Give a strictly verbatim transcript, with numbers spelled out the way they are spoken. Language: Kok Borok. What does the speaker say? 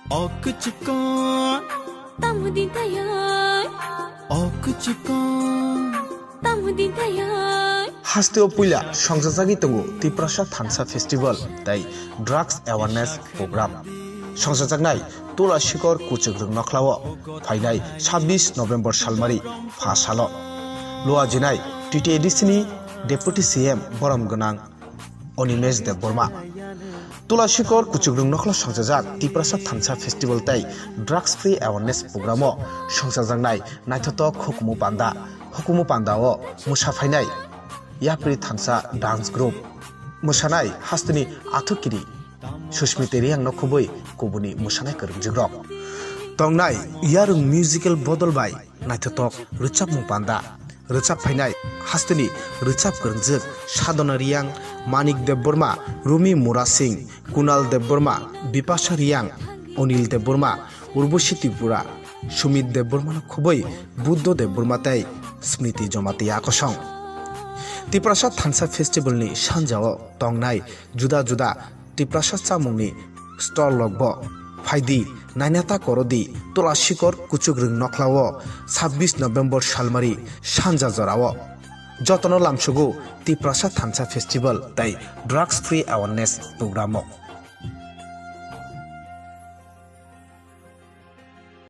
Okchikon. Tamudin tayoi. Okchikon. Tamudin tayoi. Hasteo puila songchajagwi tongo Tiprasa Thansa Festival tei Drugs Awareness Program. Songchajaknai Tula Sikor Kuchukrwng Nokhlao phainai sabbish November salmari pha salo. Luajinai T T A D C ni Deputy C M borom gwnang Animesh Debbarma. Tula Sikor Kuchukrwng Nokhla songchajak Tiprasa Thansa Festival tei Drugs Free Awareness Program o songchajaknai naithothok hukumu panda. Hukumu panda o mwsa phainai Yapri Thansa Dance Group. Mwsanai hasteni athukiri Susmita Riyang no khubui kubuni mwsanai kwrwngjwk rok. Tongnai Yarung Musical Bodol bai naithothok rwchapmung panda. Rwchap phainai hasteni rwchap kwrwngjwk Sadhana Riyang, Manik Debbarma, Rumi Mura Singh, Kunal Debbarma, Bipasha Riyang, Anil Debbarma, Urboshi Tripura, Sumit Debbarma no khubui Buddho Debbarma tei Smriti Jamatia kosong. Tiprasa Thansa Festival ni sanjao tongnai juda juda Tiprasa chamungni stall rokbo phaidi naina ta korodi Tula Sikor Kuchukrwng Nokhlao sabbish November salmari sanja jorao. Jotono lamsugo Tiprasa Thansa Festival tei Drugs Free Awareness Program o.